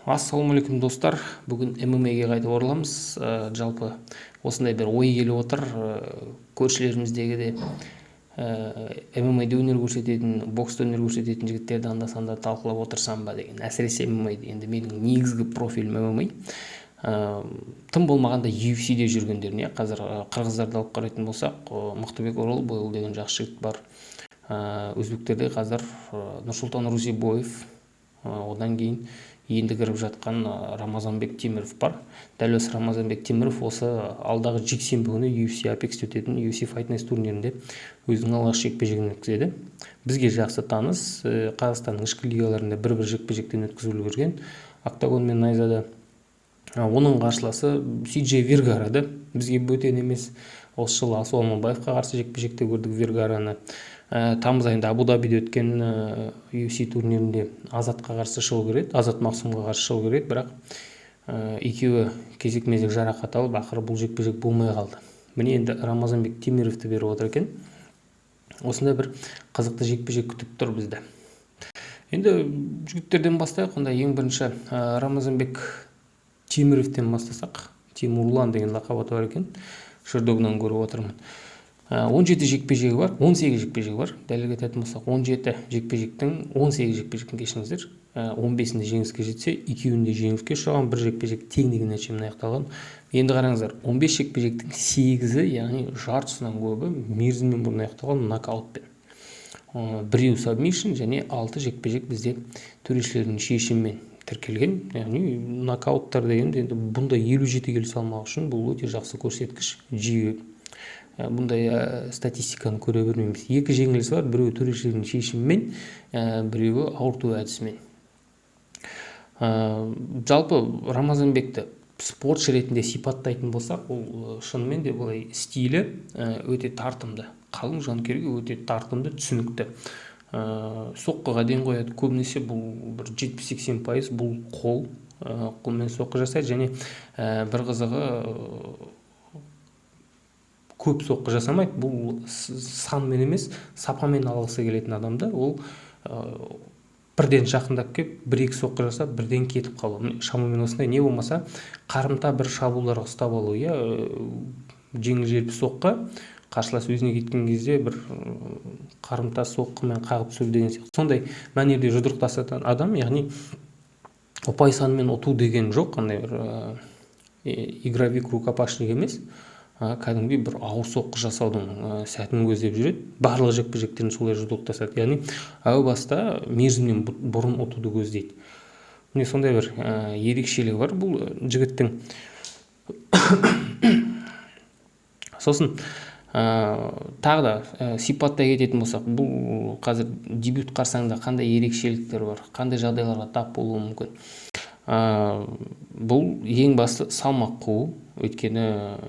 Ассалаумағалейкум, достар! Бүгін ММА-ге қайтып ораламыз. Жалпы осындай бір ой келіп отыр. Көршілеріміздегі де ММА-де өнер көрсететін, бокста өнер көрсететін жігіттерді анда санда талқылап отырсам ба деген. Әсіресе ММА-ді. Енді менің негізгі профилім ММА. Тым болмағанда UFC-де жүргендерін, иә. Қазір қырғыздарды алып қарайтын болсақ, Мықтыбек Оралбойұлы деген жақсы жігіт бар. Өзбектерде қазір Нұрсұлтан Рузибоев, одан кейін енді кіріп жатқан Рамазанбек Теміров бар. Дәл осы Рамазанбек Теміров осы алдағы жексенбі күні UFC Apex өтетін UFC Fight Night турнирінде өзінің алғашқы жекпе-жегін өткізеді. Бізге жақсы таныс, Қазақстанның ішкі лигаларында бір-бір жекпе-жектен өткізіп үлгерген Октагон мен Найзада. Оның қарсыласы Си Вергара да бізге бөтен емес. Осы жылы Асу Алмабаевқа қарсы жекпе-жекте көрдік Вергараны. Тамыз айында Абу Дабиде өткен UFC турнирінде Азатқа қарсы шығу керек еді, Азат Мақсұмға қарсы шығу керек еді, бірақ екеуі кезек мезек жарақат алып, ақыры бұл жекпе-жек болмай қалды. Міне, енді Рамазанбек Темировті беріп отыр екен. Осындай бір қызықты жекпе-жек күтіп тұр бізді. Енді жігіттерден бастайық онда. Ең бірінші Рамазанбек Темировтен бастасақ. Тимурлан деген лақап аты бар екен, Шердогнан көріп отырмын. 17 жекпе-жегі бар, 18 жекпе-жегі бар. Дәлірек айтатын болсақ, 17 жекпе-жектің, 18 жекпе-жектің, кешіріңіздер, 15-інде жеңіске жетсе, екеуінде жеңіліске ұшыраған, бір жекпе-жек тең деген нәтижемен аяқталған. Енді қараңыздар, 15 жекпе-жектің 8-і, яғни жартысынан көбі мерзімнен бұрын аяқталған, нокаутпен. Біреу сабмишн және 6 жекпе-жек бізде төрешілердің шешімімен тіркелген. Яғни нокауттар деген енді бұндай 57 келі салмақ үшін бұл өте жақсы көрсеткіш. Жиі бұндай статистиканы көре бермейміз. Екі жеңілісі бар: біреуі төрешілердің шешімімен, біреуі ауырту әдісімен. Жалпы Рамазанбекті спортшы ретінде сипаттайтын болсақ, ол шынымен де былай стилі өте тартымды, қалың жанкүйерге өте тартымды, түсінікті. Соққыға ден қояды көбінесе, бұл бір 70-80% бұл қол, қолмен соққы жасайды. Және бір қызығы, көп соққы жасамайды. Бұл санмен емес, сапамен алғысы келетін адам да. Ол бірден жақындап келіп, бір екі соққы жасап, бірден кетіп қалу. Міне, шамамен осындай, не болмаса қарымта бір шабуылдарға ұстап алу, иә, жеңіл желпі соққы, қарсылас өзіне кеткен кезде бір қарымта соққымен қағып түсіру деген сияқты. Сондай мәнерде жұдырықтасатын адам. Яғни ұпай санымен ұту деген жоқ, қандай бір игровик, рукопашник емес, кәдімгідей бір ауыр соққы жасаудың сәтін көздеп жүреді. Барлық жекпе жектерін солай жұдырықтасады, яғни әу баста мерзімнен бұрын ұтуды көздейді. Міне, сондай бір ерекшелігі бар бұл жігіттің. Сосын тағы да сипаттай кететін болсақ, бұл қазір дебют қарсаңында қандай ерекшеліктер бар, қандай жағдайларға тап болуы мүмкін? Бұл ең басты салмақ қуу, өйткені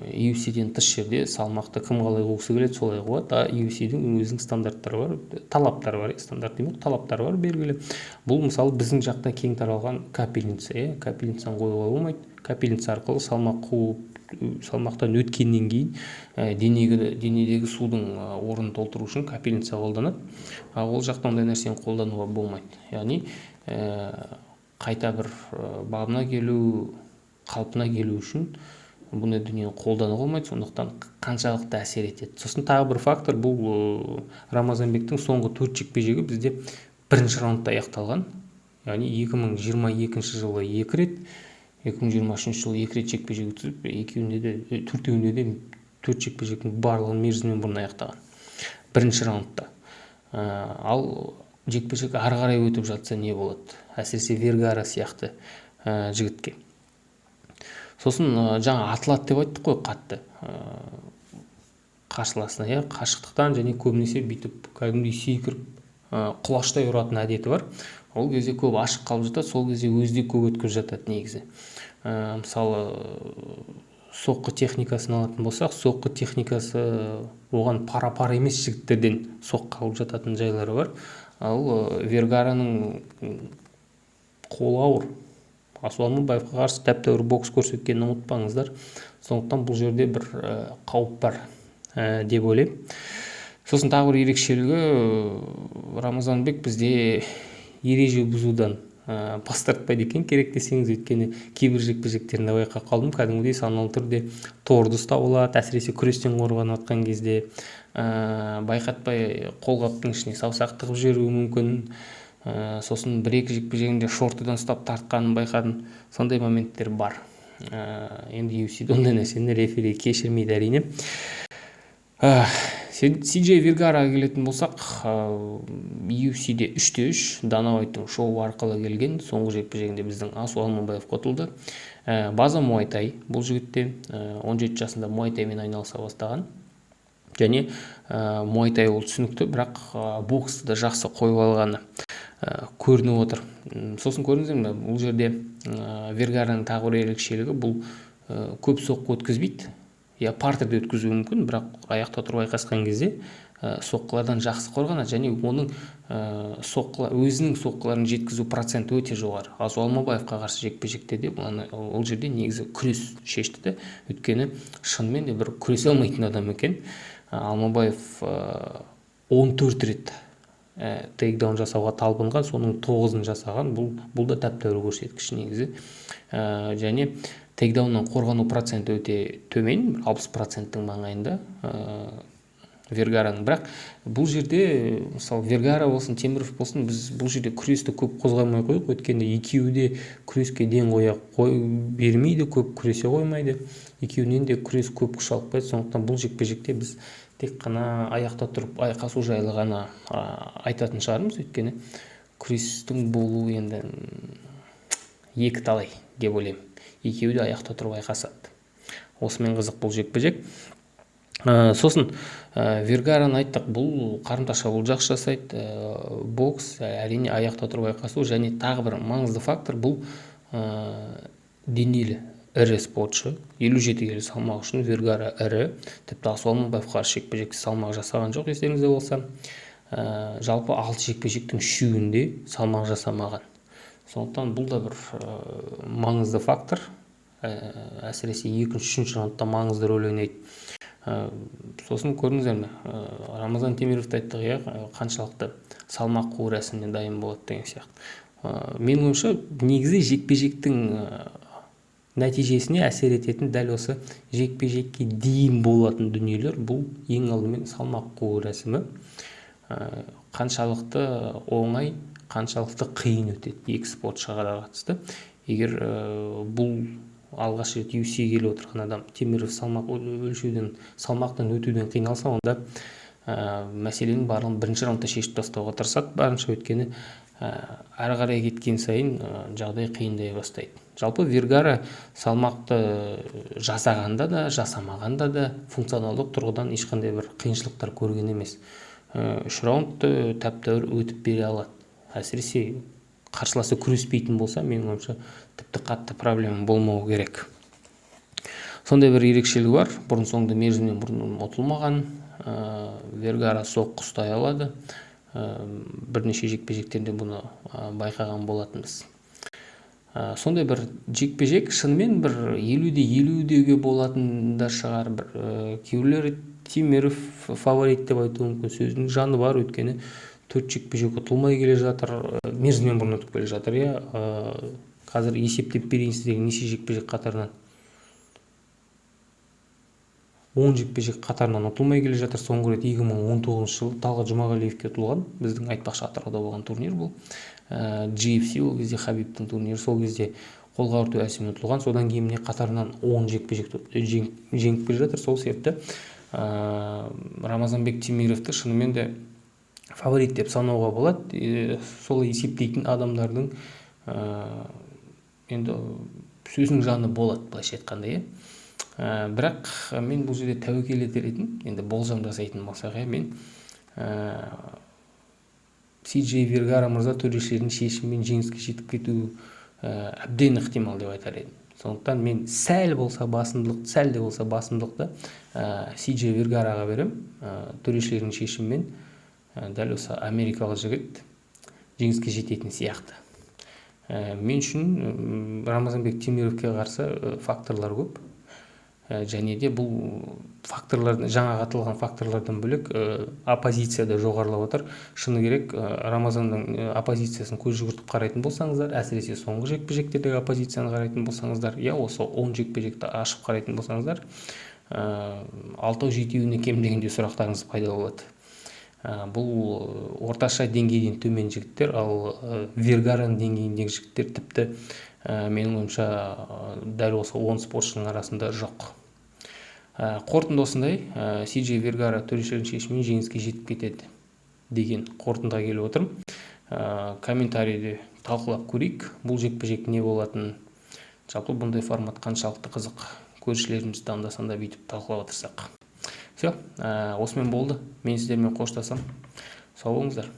UFC-ден тыс жерде салмақты кім қалай қуғысы келеді, солай қуады. А UFC-дің өзінің стандарттары бар, талаптары бар, стандарт демей, талаптары бар белгілі. Бұл, мысалы, біздің жақта кең таралған капельница, иә. Капельницаны қоюға болмайды. Капельница арқылы салмақ қуып, салмақтан өткеннен кейін денедегі судың орнын толтыру үшін капельница қолданады. Ал ол жақта ондай нәрсені қолдануға болмайды. Яғни қайта бір бабына келу, қалпына келу үшін бұндай дүниені қолдануға болмайды. Сондықтан қаншалықты әсер етеді? Сосын тағы бір фактор: бұл Рамазанбектің соңғы төрт жекпе жегі бізде бірінші раундта аяқталған. Яғни 2022 жылы екі рет, 2023 жылы екі рет жекпе жек өткізіп, екеуінде де, төртеуінде де, төрт жекпе жектің барлығын мерзімнен бұрын аяқтаған, бірінші раундта. Ал жекпе жек ары қарай өтіп жатса, не болады, әсіресе Вергара сияқты жігітке? Сосын жаңа атылады деп айттық қой қатты қарсыласына, иә, қашықтықтан. Және көбінесе бүйтіп кәдімгідей секіріп, құлаштай ұратын әдеті бар. Ол кезде көп ашық қалып жатады, сол кезде өзі де көп өткізіп жатады негізі. Мысалы, соққы техникасын алатын болсақ, соққы техникасы оған пара пар емес жігіттерден соққы алып жататын жайлары бар. Ал Вергараның қолы ауыр, Асу Алмабаевқа қарсы тәп тәуір бокс көрсеткенін ұмытпаңыздар. Сондықтан бұл жерде бір қауіп бар деп ойлаймын. Сосын тағы бір ерекшелігі: Рамазанбек бізде ереже бұзудан Бас тартпайды екен керек десеңіз, өйткені кейбір жекпе-жектерінде байқап қалдым, кәдімгідей саналы түрде торды ұстап алады, әсіресе күрестен қорғанып жатқан кезде байқатпай қолғаптың ішіне саусақ тығып жіберуі мүмкін. Сосын бір-екі жекпе-жегінде шортыдан ұстап тартқанын байқадым. Сондай моменттер бар. Енді UFC-де ондай нәрсені рефери кешірмейді әрине. Си Джей Вергараға келетін болсақ, UFC-де 3-3, Дана Уайттың шоуы арқылы келген. Соңғы жекпе-жегінде біздің Асу Алмабаев ұтылды. База муайтай бұл жігітте, 17 жасында муайтаймен айналыса бастаған. Және муайтай ол түсінікті, бірақ боксты да жақсы қойып алғаны көрініп отыр. Сосын көрдіңіздер ме, бұл жерде Вергараның тағы бір ерекшелігі, бұл көп соққы өткізбейді. Я партерде өткізуі мүмкін, бірақ аяқта тұрып айқасқан кезде соққылардан жақсы қорғанады және оның өзінің соққыларын жеткізу проценті өте жоғары. Асу Алмабаевқа қарсы жекпе-жекте де ол жерде негізі күрес шешті де, өйткені шынымен де бір күресе алмайтын адам екен. Алмабаев 14 рет тейкдаун жасауға талпынған, соның 9-ын жасаған. Бұл да тәп-тәуір көрсеткіш негізі. Және тейкдауннан қорғану проценті өте төмен, 60%-тің маңайында Вергараның. Бірақ бұл жерде, мысалы, Вергара болсын, Теміров болсын, біз бұл жерде күресті көп қозғамай қойдық, өйткені екеуі де күреске ден қоя бермейді, көп күресе қоймайды. Екеуінен де күрес көп күш алып қояды. Сондықтан бұл жекпе-жекте біз тек қана аяқта тұрып айқасу жайлы ғана айтатын шығармыз, өйткені күрестің болуы енді екі талай деп ойлаймын. Екеуі де аяқта тұрып айқасады. Осымен қызық бұл жекпе-жек. Сосын Вергараны айттық, бұл қарымта шабуыл жақсы жасайды, бокс, әрине аяқта тұрып айқасу және тағы бір маңызды фактор бұл денелі ірі спортшы. 57 келі салмақ үшін Вергара ірі, тіпті Асу Алмабаевқа қарсы жекпе-жекте салмақ жасаған жоқ, естеріңізде болса. Жалпы 6 жекпе-жектің 3-уінде салмақ жасамаған. Сондықтан бұл да бір маңызды фактор. Әсіресе екінші, үшінші раундта маңызды рөл ойнайды. Сосын көрдіңіздер ме, Рамазан Темировты айттық, иә, қаншалықты салмақ қуу рәсіміне дайын болады деген сияқты. Менің ойымша, негізі жекпе-жектің нәтижесіне әсер ететін дәл осы жекпе-жекке дейін болатын дүниелер, бұл ең алдымен салмақ қуу рәсімі. Қаншалықты оңай, қаншалықты қиын өтеді екі спортшыға да қатысты. Егер бұл алғаш рет UFC келіп отырған адам Теміров салмақ өлшеуден, салмақтан өтуден қиналса, онда мәселенің барлығын бірінші раундта шешіп тастауға тырысады барынша, өйткені әрі қарай кеткен сайын жағдай қиындай бастайды. Жалпы Вергара салмақты жасағанда да, жасамағанда да функционалдық тұрғыдан ешқандай бір қиыншылықтар көрген емес. 3 раундты тәп-тәуір өтіп бере алады. Әсіресе қарсыласы күреспейтін болса, менің ойымша, тіпті қатты проблема болмауы керек. Сондай бір ерекшелігі бар. Бұрын соңды мерзімнен бұрын ұтылмаған. Вергара соққы ұстай алады. Бірнеше жекпе-жектерде бұны байқаған болатынбыз. Сондай бір жекпе-жек шынымен бір 50-де 50 деуге болатын да шығар. Бір кейбіреулер Теміров фаворит деп айтуы мүмкін. Сөзінің жаны бар, өйткені 4 жекпе-жек ұтылмай келе жатыр, мерзімнен бұрын ұтып келе жатыр, иә. Қазір есептеп берейін сіздерге неше жекпе-жек қатарынан. 10 жекпе-жек қатарынан ұтылмай келе жатыр. Соңғы рет 2019 жылы Талғат Жұмағалиевке ұтылған. Біздің айтпақшы Атырауда болған турнир бұл. GFC ол кезде Хабибтің турнирі, сол кезде қолға ұрту әсімен ұтылған. Содан кейін міне қатарынан 10 жекпе-жек жеңіп келе жатыр. Сол себепті Рамазанбек Темировті шынымен де фаворит деп санауға болады. Солай есептейтін адамдардың енді сөзінің жаны болады, былайша айтқанда, иә. Бірақ мен бұл жерде тәуекел етер едім, енді болжам жасайтын болсақ, иә, мен Си Джей Вергара мырза төрешілердің шешімімен жеңіске жетіп кетуі әбден ықтимал деп айтар едім. Сондықтан мен сәл болса басымдылық, сәл де болса басымдылықты Си Джей Вергараға беремін. Төрешілердің шешімімен дәл осы америкалық жігіт жеңіске жететін сияқты. Мен үшін Рамазанбек Темировке қарсы факторлар көп. Және де бұл факторлар, жаңа аталған факторлардан бөлек, оппозиция да жоғарылап отыр. Шыны керек, Рамазанның оппозициясын көз жүгіртіп қарайтын болсаңыздар, әсіресе соңғы жекпе жектердегі оппозицияны қарайтын болсаңыздар, иә, осы 10 жекпе жекті ашып қарайтын болсаңыздар, алтау жетеуіне кем дегенде сұрақтарыңыз пайда болады. Бұл орташа деңгейден төмен жігіттер, ал Вергараның деңгейіндегі жігіттер тіпті, менің ойымша, дәл осы 10 спортшының арасында жоқ. Қорытынды осындай: Си Вергара төрешілердің шешімімен жеңіске жетіп кетеді деген қорытындыға келіп отырмын. Комментарийде талқылап көрейік бұл жекпе жек не болатынын. Жалпы, бұндай формат қаншалықты қызық, көршілерімізді анда санда бүйтіп талқылап отырсақ. Все, осымен болды, мен сіздермен қоштасамын. Сау болыңыздар.